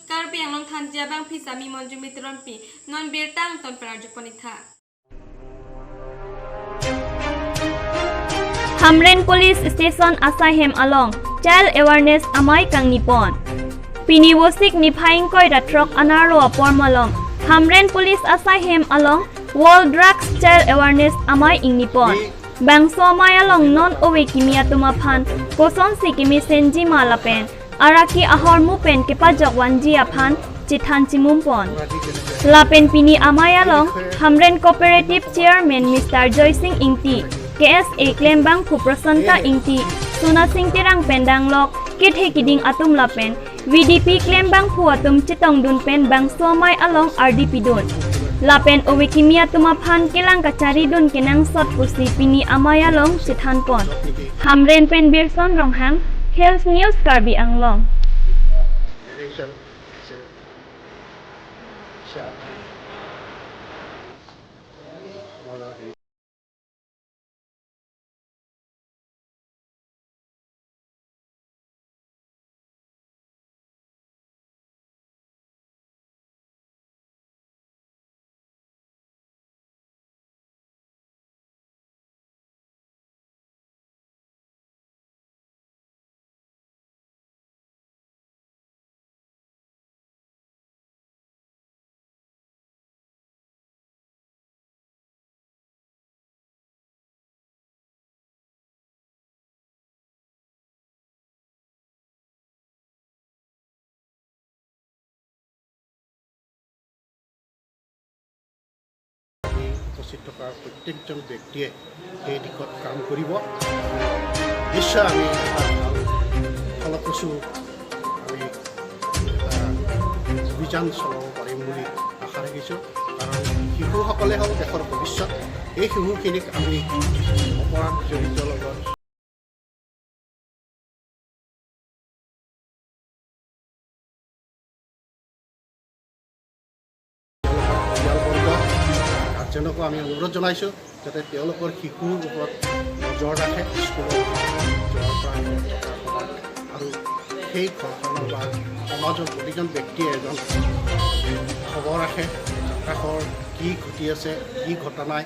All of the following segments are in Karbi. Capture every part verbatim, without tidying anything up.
Karbi Anglong Thanji abangphi Sami Monjumi Teronpi, non birta angton pen arjupon-ik tha. Hamren Police Station asaihem along Child Awareness amei kangnipon. Pini Vosik niphai ingkoi ra throk anerlo apor malom Hamren Police asaihem along World Drugs Child Awareness amei ingnipon. Bangso amei along non ove kimi atum aphan kosonsi kemesenji ma lapen araki ahormu pen kepajok vanji aphan chethan chimumpon. Lapen pini amei along Hamren Cooperative Chairman Mister Joysing Ingti, K S A klembangphu Prasanta Ingti, Sona Sing Terang pen danglok kethe kiding atum lapen V D P klembangphu atum chetongdun pen bangso amei along ardi pidun. Lapen ove kimi atum aphan kelang kacharidun kenangsot pusi pini amei along chethanpon. Hamren pen Birson Ronghang, Health News Karbi Anglong. উপস্থিত থকা প্ৰত্যেকজন ব্যক্তিয়ে সেই দিশত কাম কৰিব। নিশ্চয় আমি এটা ভাল ফলপ্ৰসূ আমি এটা অভিযান চলাব পাৰিম বুলি আশা ৰাখিছোঁ। কাৰণ শিশুসকলে হ'ল দেশৰ ভৱিষ্যত। এই শিশুখিনিক আমি অপৰাধ জড়িত লগত তেওঁলোকৰ পৰিয়ালবৰ্গ, গাৰ্জেনকো আমি অনুৰোধ জনাইছোঁ যাতে তেওঁলোকৰ শিশুৰ ওপৰত নজৰ ৰাখে স্কুলত যোৱাৰ পৰা আৰম্ভ থকাৰ সময়ত। আৰু সেই ঘৰখনৰ বা সমাজৰ প্ৰতিজন ব্যক্তিয়ে এজন খবৰ ৰাখে, কাষৰ কি ঘটি আছে, কি ঘটা নাই।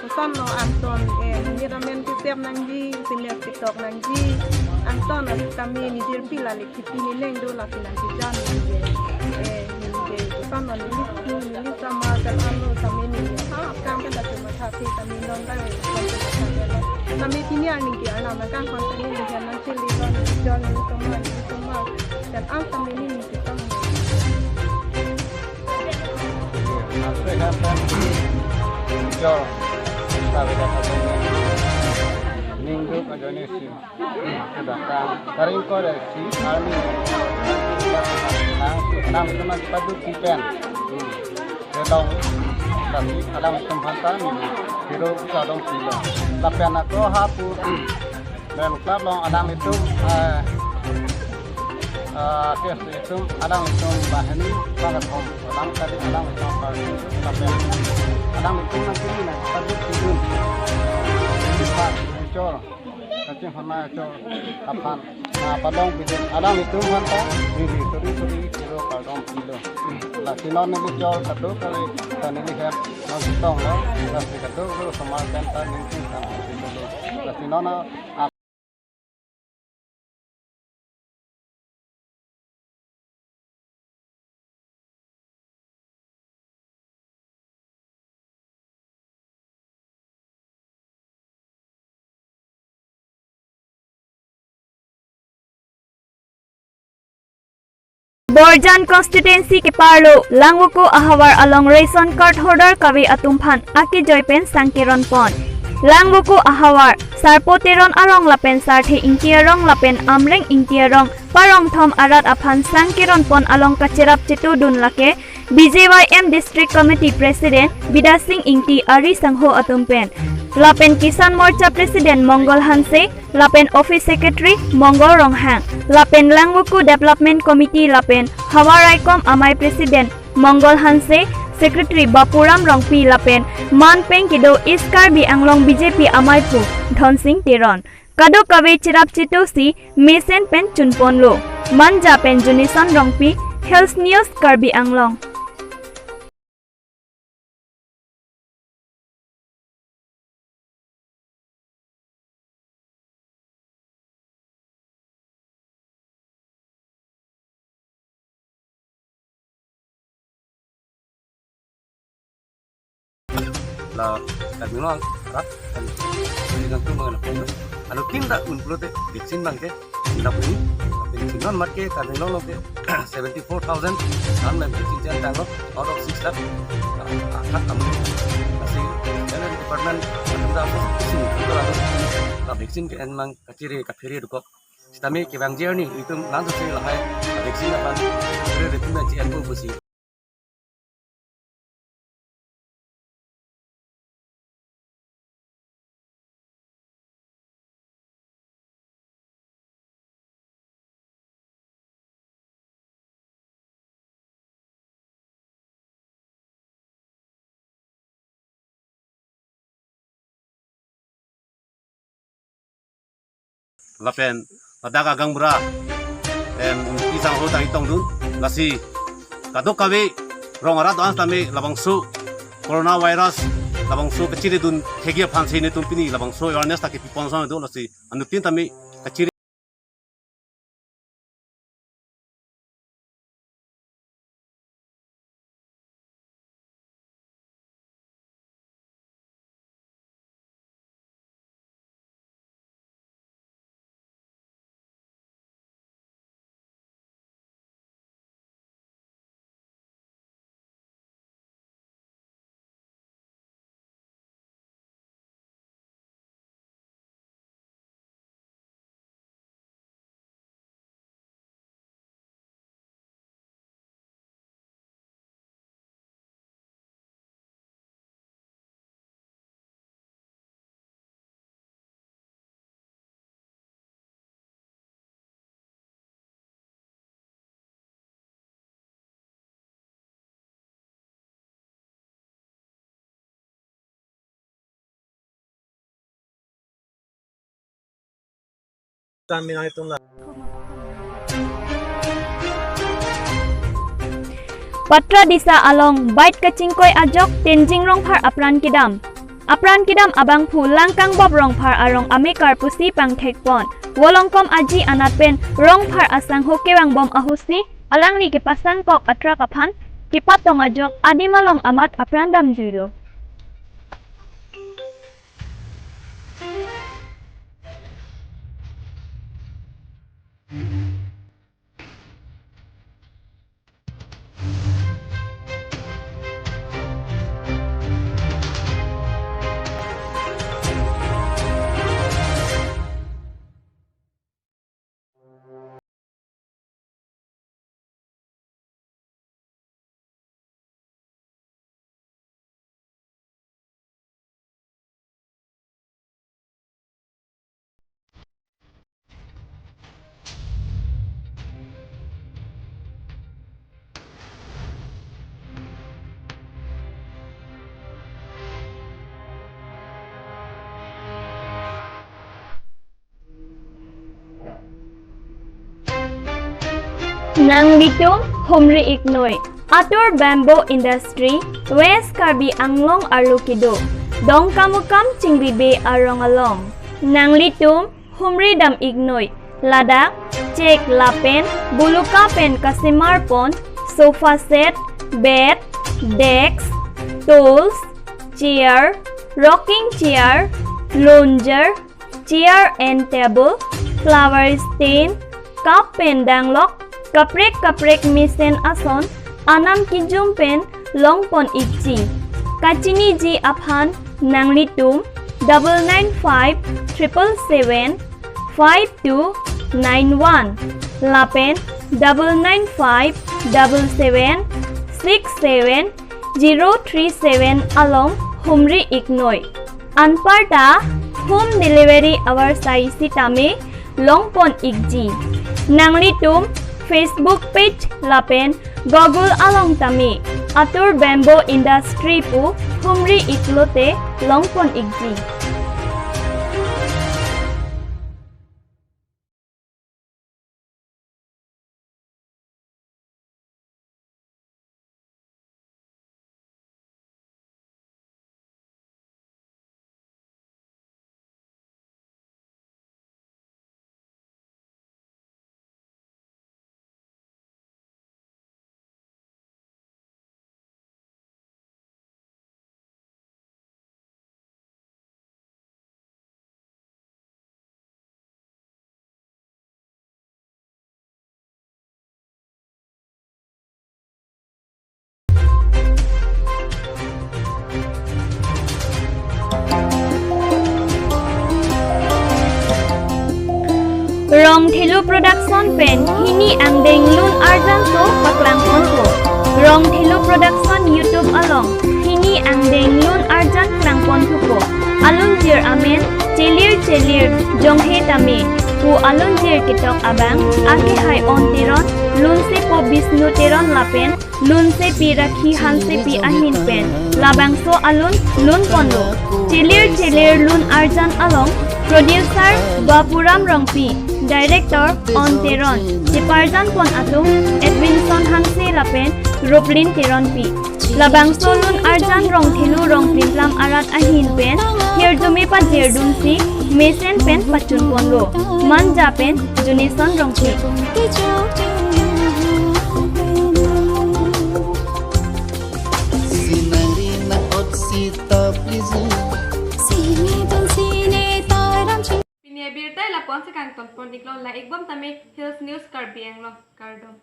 Koson lo anton, eh, ningje ramen kisep nangji, simet kitok nangji, anton asitame nijirpi lalik kipi nineng do lasi nangkejam ningje. Eh, ningje koson lo neli school, neli sama, jan anlo tame ningje. Ha, akam kan dak cuma tha phi tame non kan, kan cuma tha phi lo. Tame pini arni ke arnam nangkang kon tame ningje nang chili lo, neli jon, neli toma, neli toma. Jan an tame ningje tong. Asai kan kan. Jo. Sabe kata. Ningduk ajoine si. Sudah kan. Karing ko dari si army. Nang nang cuma padu kipen. Kedong. Tapi alanglitum aphan ta ni. Hero kadong silo. Lapen ako hapu. Pen klap long alanglitum, eh, eh, kes itum alanglitum banghini bangkethom. Alang kali alanglitum party lapen alanglitum nangkini nang padu pidun. Ini Pak Muncul, kachinghon ma Muncul aphan. Nah, padong pidun alanglitum aphan ta, neli suri suri kilo kardom pilo. Lasi non neli Muncul kado kali, ta neli hem nangchetonglo, lasi kado kali osomar pen ta ningting sampai pilo. Lasi non na Borjan constituency keparlo Langvoku ahavar along ration card holder kave atum aphan akejoi pen sangkiron pon. Langvoku ahavar, Sarpo Teron arong lapen Sarthe Ingti arong lapen Amreng Ingti arong parong thom arat aphan sang keron pon along kacherap chetudun lake B J Y M District Committee President Bidya Sing Ingti ari sangho atum pen, lapen Kisan Morcha President Mongol Hanse, lapen Office Secretary Mongol Ronghang, lapen Langvoku Development Committee lapen Havar Raikom Amei President Mongol Hanse, Secretary Bapuram Rongpi lapen man peng kedo East Karbi Anglong B J P ameiphu Dhonsing Teron. Kadokave cherap chetusi mesen pen chunponlo. Manja pen Junison Rongpi, Health News Karbi Anglong. La, Karbi Anglong arat, kan, ini kan tuh mengenai pun. Anu tim tak pun pulote, vaksin bang ke, tidak pun. Vaksin non mat ke, Karbi Anglong ke, seventy four thousand, kan, vaksin jan tanglo, out of six lakh, ah, akan kamu, masih, health department, ada apa, vaksin, itu ada, nah, vaksin ke emang kachere, kaphere dukok. Sitame kevang journey, itu nanti sih lahai, vaksin apa, kaphere itu nanti aku busi. Lapen ladak agang bura, em, isang ho tang itong dun, lasi kadokave rong arat do-an tame labangso coronavirus labangso kachere dun thegi aphan si netum pini labangso awareness ta kepi pon son do, lasi anuttin tame kachere. Tangmi nang itum na. Patradisa along bike kachingkoi ajok Tenzing Rongphar apran kedam. Apran kedam abangphu Langkangbop Rongphar arong amekar pusi pangthekpon. Volongkom aji anat pen Rongphar asangho kevangbom ahutsi alangli kepasangkok atruck aphan kepatong ajok adim along amat apran damjuilo. Nanglitum humri iknoi, Atur Bamboo Industry, West Karbi Anglong arlo kedo Dongkamukam Chingri Bey arong along. Nanglitum humri dam iknoi, ladak chek lapen buluka pen kasemar pon sofa set, bed, desk, stools, chair, rocking chair, lounger, chair and table, flower stand, cup pen danglok, kaprek kaprek mesen ason anam kejum pen longpon ikji. Kachiniji aphan nanglitum double nine five triple seven five two nine one lapen double nine five double seven six seven zero three seven along humri iknoi. Anparta home delivery avarsai sitame longpon ikji. Nanglitum Facebook page lapen Google along tame Atur Bamboo Industry pu humri iklote longpon ikji. Rongthelu Production pen hini angdeng lun arjan so paklangponpo. Rongthelu Production YouTube along hini angdeng lun arjan klangpon thupo. Alunjir amen Chelir Chelir Jonghe Tame pu alunjir ketok abang akehai On Teron, lunsepo Bisnu Teron lapen lunsepi Rakhi Hansepi ahin pen labangso alun lunponlo. Chelir Chelir lun arjan along producer Bapuram Rongpi, director On Teron, cheparjanpon atum Edwinson Hanse lapen Ruplin Teronpi. Labangso lun arjan Rongthelu Rongplinplam arat ahin pen hirjume pajirdunsi mesen pen pachunponlo. Manja pen Junison Rongpi. Sinali na ot sita please. Sine dun sine taram chi. Pini abirta lapu-an si kangtonpon iklo, la-ikbom tame Hills News Karbi Anglong, kardom.